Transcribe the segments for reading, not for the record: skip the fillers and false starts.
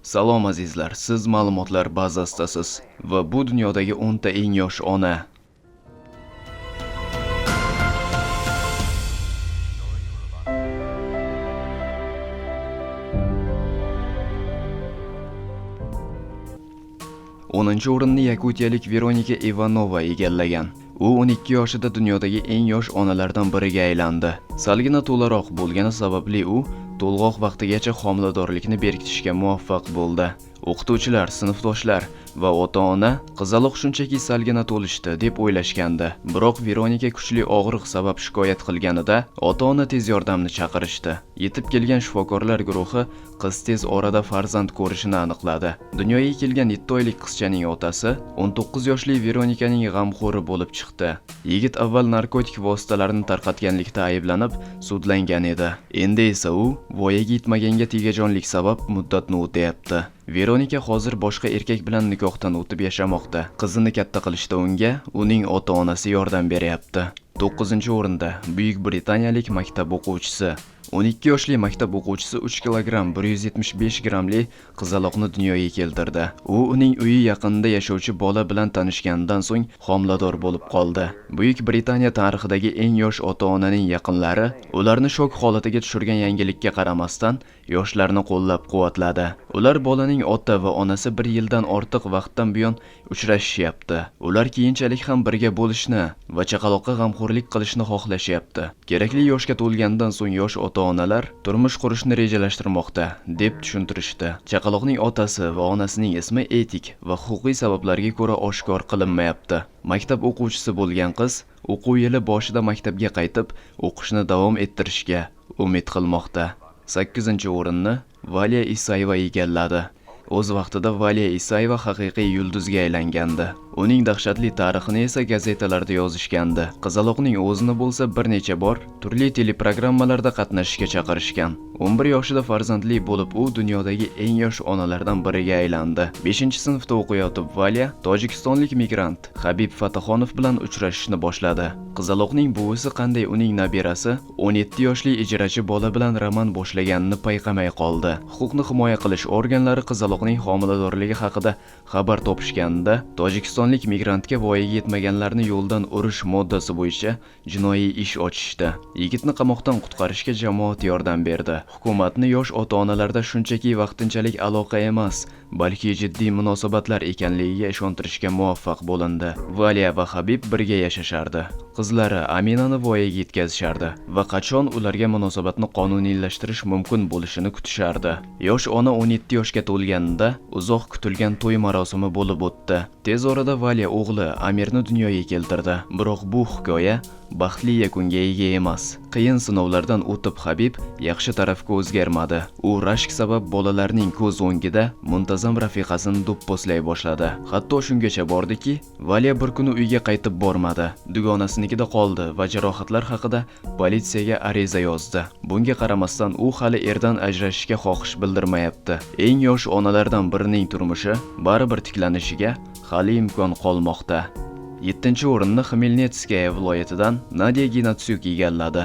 Salom azizlar, siz ma'lumotlar bazasidasiz va bu dunyodagi 10 ta eng yosh ona. O'ninchi o'rinni yakutiyalik Veronika Ivanova egallagan. U 12 yoshida dunyodagi eng yosh onalardan biriga aylandi. Salgina to'laroq bo'lgani sababli u to'lg'oq vaqtigacha homiladorlikni berkitishga muvaffaq bo'ldi. O'qituvchilar, sinfdoshlar va ota-ona qizaloq shunchaki salgina to'lishdi deb o'ylashgandi. Biroq Veronika kuchli og'riq sabab shikoyat qilganida ota-ona tez yordamni chaqirishdi. Yetib kelgan shifokorlar guruhi qiz tez orada farzand ko'rishini aniqladi. Dunyoga kelgan 7 oylik qizchaning otasi 19 yoshli Veronikaning g'amxo'ri bo'lib chiqdi. Yigit avval narkotik vositalarni tarqatganlikda ayblanib sudlangan edi. Endi esa u voyaga yetmaganga tegajonlik sabab muddatni o'tayapti. Veronika hozir boshqa erkak bilan nikohdan o'tib yashamoqda. Qizini katta qilishda unga uning ota-onasi yordam beryapti. 9-o'rinda Buyuk Britaniyalik maktab o'quvchisi. 12 yoshli maktab o'quvchisi 3 kilogramm 175 grammli qizaloqni dunyoga keltirdi. U uning uyi yaqinida yashovchi bola bilan tanishganidan so'ng homilador bo'lib qoldi. Buyuk Britaniya tarixidagi eng yosh ota-onaning yaqinlari ularni shok holatiga tushirgan yangilikka qaramasdan yoshlarni qo'llab-quvvatladi. Ular bolaning ota va onasi bir yildan ortiq vaqtdan buyon uchrashishyapti. Ular keyinchalik ham birga bo'lishni va chaqaloqqa g'amxo'rlik qilishni xohlashyapti. Kerakli yoshga to'lgandan so'ng yosh ota-onalar turmush qurishni rejalashtirmoqda, deb tushuntirishdi. Chaqaloqning otasi va onasining ismi etik va huquqiy sabablarga ko'ra oshkor qilinmayapti. Maktab o'quvchisi bo'lgan qiz o'quv yili boshida maktabga qaytib, o'qishni davom ettirishga umid qilmoqda. 8-o'rinni Valiya Isayeva egalladi. O'z vaqtida Valiya Isayeva haqiqiy yulduzga aylangandi. Uning dahshatli tarixini esa gazetalarda yozishgandi. Qizaloqning o'zini bo'lsa bir necha bor turli teleprogrammalarda qatnashishga chaqirishgan. 11 yoshida farzandli bo'lib, u dunyodagi eng yosh onalardan biriga aylandi. 5-sinfda o'qiyotib Valiya tojikistonlik migrant Habib Fataxonov bilan uchrashishni boshladi. Qizaloqning buvisi qanday uning nabirasi 17 yoshli ijarachi bola bilan roman boshlaganini payqamay qoldi. Huquqni himoya qilish organlari qizaloqning homiladorligi haqida xabar topishganida tojikistonlik migrantga voyaga yetmaganlarni yo'ldan urish moddasi bo'yicha jinoiy ish ochishdi. Yigitni qamoqdan qutqarishga jamoat yordam berdi. Hukumatni yosh ota-onalarda shunchaki vaqtinchalik aloqa emas, balki jiddiy munosabatlar ekanligiga ishontirishga muvaffaq bo'lindi. Valiya va Habib birga yashashardi. Qizlari Aminani voyaga yetkazishardi va qachon ularga munosabatni qonuniylashtirish mumkin bo'lishini kutishardi. Yosh ona 17 yoshga to'lganida uzoq kutilgan to'y marosimi bo'lib o'tdi. Tez orada Valiya o'g'li Amirni dunyoga keltirdi. Biroq bu hikoya baxtli yakunga ega emas. Qiyin sinovlardan o'tib Habib yaxshi tarafga o'zgarmadi. U rashk sabab bolalarning ko'z o'ngida muntazam rafiqasini do'pposlay boshladi. Hatto shungacha bordiki, Valiya bir kuni uyga qaytib bormadi. Dugonasinikida qoldi va jarohatlar haqida politsiyaga ariza yozdi. Bunga qaramasdan u hali erdan ajrashishga xohish bildirmayapti. Eng yosh onalardan birining turmushi baribir tiklanishiga hali imkon qolmoqda. 7-o'rinni Xmelnitskaya viloyatidan Nadya Genatsyuk egalladi.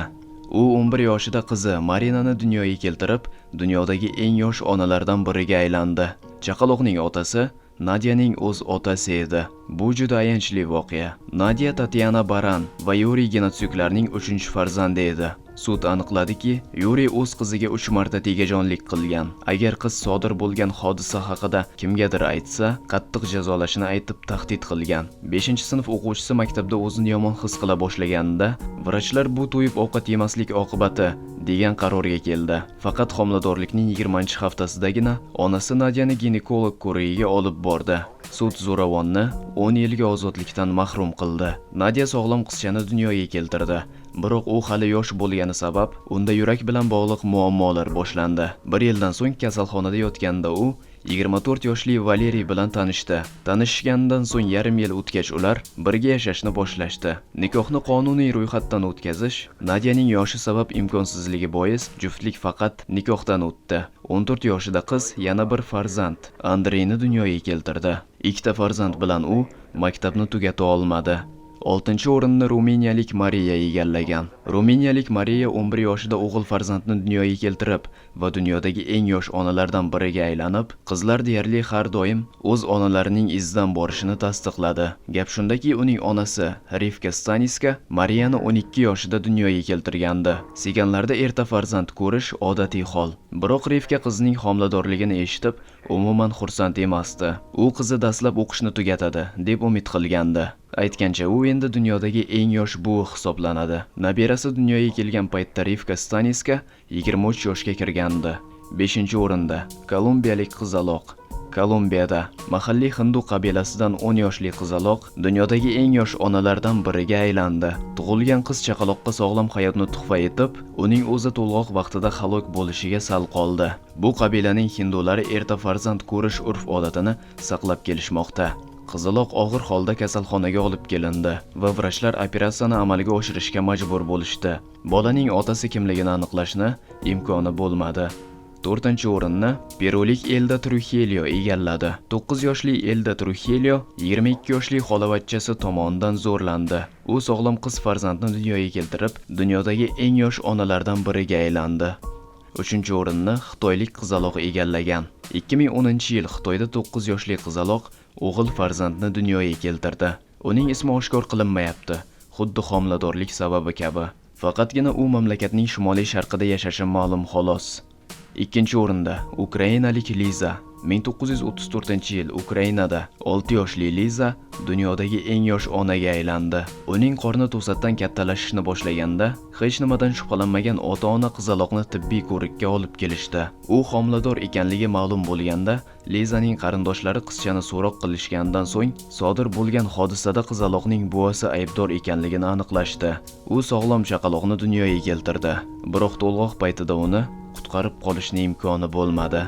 U 11 yoshida qizi Marinani dunyoga keltirib, dunyodagi eng yosh onalardan biriga aylandi. Chaqaloqning otasi Nadyaning o'z otasi edi. Bu juda ayanchli voqea. Nadya Tatyana Baran va Yuriy Genatsyuklarning 3-farzandi edi. Sud aniqladiki, Yuriy o'z qiziga 3 marta tegajonlik qilgan. Agar qiz sodir bo'lgan hodisa haqida kimgadir aytsa, qattiq jazolashini aytib tahdid qilgan. 5-sinf o'quvchisi maktabda o'zini yomon his qila boshlaganida, vrachlar bu to'yib ovqat yemaslik oqibati degan qarorga keldi. Faqat homiladorlikning 20-haftasidagina onasi Nadyani ginekolog ko'rigiga olib bordi. Sud zo'ravonni 10 yilga ozodlikdan mahrum qildi. Nadya sog'lom qizchani dunyoga keltirdi. Biroq u hali yosh bo'lgani sabab unda yurak bilan bog'liq muammolar boshlandi. Bir yildan so'ng kasalxonada yotganda u 24 yoshli Valeriy bilan tanishdi. Tanishishganidan so'ng yarim yil o'tgach ular birga yashashni boshlashdi. Nikohni qonuniy ro'yxatdan o'tkazish Nadyaning yoshi sabab imkonsizligi bois juftlik faqat nikohdan o'tdi. 14 yoshida qiz yana bir farzand Andreyni dunyoga keltirdi. Ikkita farzand bilan u maktabni tugata olmadi. 6-o'rinni ruminiyalik Mariya egallagan. Ruminiyalik Mariya 11 yoshida o'g'il farzandni dunyoga keltirib va dunyodagi eng yosh onalardan biriga aylanib, qizlar deyarli har doim o'z onalarining izidan borishini tasdiqladi. Gap shundaki, uning onasi Rivka Staniska Mariyani 12 yoshida dunyoga keltirgandi. Siganlarda erta farzand ko'rish odatiy hol. Biroq Rivka qizining homiladorligini eshitib, umuman xursand emasdi. U qizi dastlab o'qishni tugatadi deb umid qilgandi. Aytgancha, u endi dunyodagi eng yosh buvi hisoblanadi. Nabirasi dunyoga kelgan paytda Rivka Staniska 23 yoshga kirgandi. 5-o'rinda kolumbiyalik qizaloq. Kolumbiyada mahalliy hindu qabilasidan 10 yoshli qizaloq dunyodagi eng yosh onalardan biriga aylandi. Tug'ilgan qiz chaqaloqqa sog'lom hayotni tuhfa etib, uning o'zi to'lg'oq vaqtida halok bo'lishiga sal qoldi. Bu qabilaning hindulari erta farzand ko'rish urf-odatini saqlab kelishmoqda. Qizaloq og'ir holda kasalxonaga olib kelindi va vrachlar operatsiyani amalga oshirishga majbur bo'lishdi. Bolaning otasi kimligini aniqlashni imkoni bo'lmadi. 4-o'rinni perulik Elda Truxillo egalladi. 9 yoshli Elda Truxillo 22 yoshli xolavachchasi tomonidan zo'rlandi. U sog'lom qiz farzandni dunyoga keltirib, dunyodagi eng yosh onalardan biriga aylandi. 3-o'rinni xitoylik qizaloq egallagan. 2010-yil Xitoyda 9 yoshli qizaloq o'g'il farzandni dunyoga keltirdi. Uning ismi oshkor qilinmayapti, xuddi homiladorlik sababi kabi. Faqatgina u mamlakatning shimoliy sharqida yashashi ma'lum xolos. 2-o'rinda ukrainalik Liza. 1934-yil Ukrainada 6 yoshli Liza dunyodagi eng yosh onaga aylandi. Uning qorni to'satdan kattalashishni boshlaganda, hech nimadan shubhalanmagan ota-ona qizaloqni tibbiy ko'rikka olib kelishdi. U homilador ekanligi ma'lum bo'lganda, Lizaning qarindoshlari qizchani so'roq qilishganidan so'ng sodir bo'lgan hodisada qizaloqning buvasi aybdor ekanligini aniqlashdi. U sog'lom chaqaloqni dunyoga keltirdi, biroq to'lg'oq paytida uni qutqarib qolishning imkoni bo'lmadi.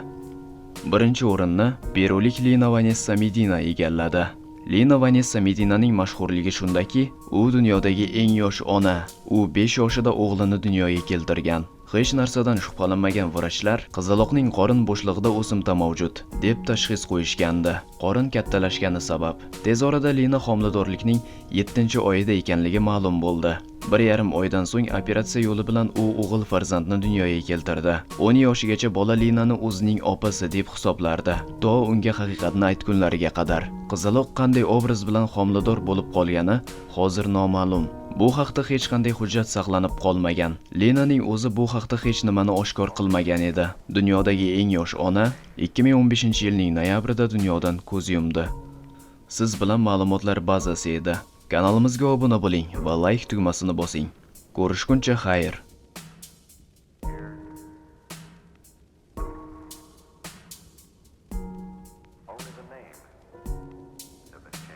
1-o'rinni perulik Lina Vanessa Medina egalladi. Lina Vanessa Medinaning mashhurligi shundaki, u dunyodagi eng yosh ona. U 5 yoshida o'g'lini dunyoga keltirgan. Hech narsadan shubhalanmagan vrachlar qizaloqning qorin bo'shlig'ida o'simta mavjud deb tashxis qo'yishgandi. Qorin kattalashgani sabab. Tez orada Lina homiladorlikning 7-oyida ekanligi ma'lum bo'ldi. 1,5 oydan so'ng operatsiya yo'li bilan u o'g'il farzandni dunyoga keltirdi. 10 yoshigacha bola Linani o'zining opasi deb hisoblardi. To unga haqiqatni aytgunlariga qadar. Qizaloq qanday obraz bilan homilador bo'lib qolgani hozir noma'lum. Bu haqda hech qanday hujjat saqlanib qolmagan. Linaning o'zi bu haqda hech nimani oshkor qilmagan edi. Dunyodagi eng yosh ona 2015-yilning noyabrida dunyodan ko'z yumdi. Siz bilan ma'lumotlar bazasi edi. Kanalimizga obuna bo'ling va like tugmasini bosing. Ko'rishguncha xayr.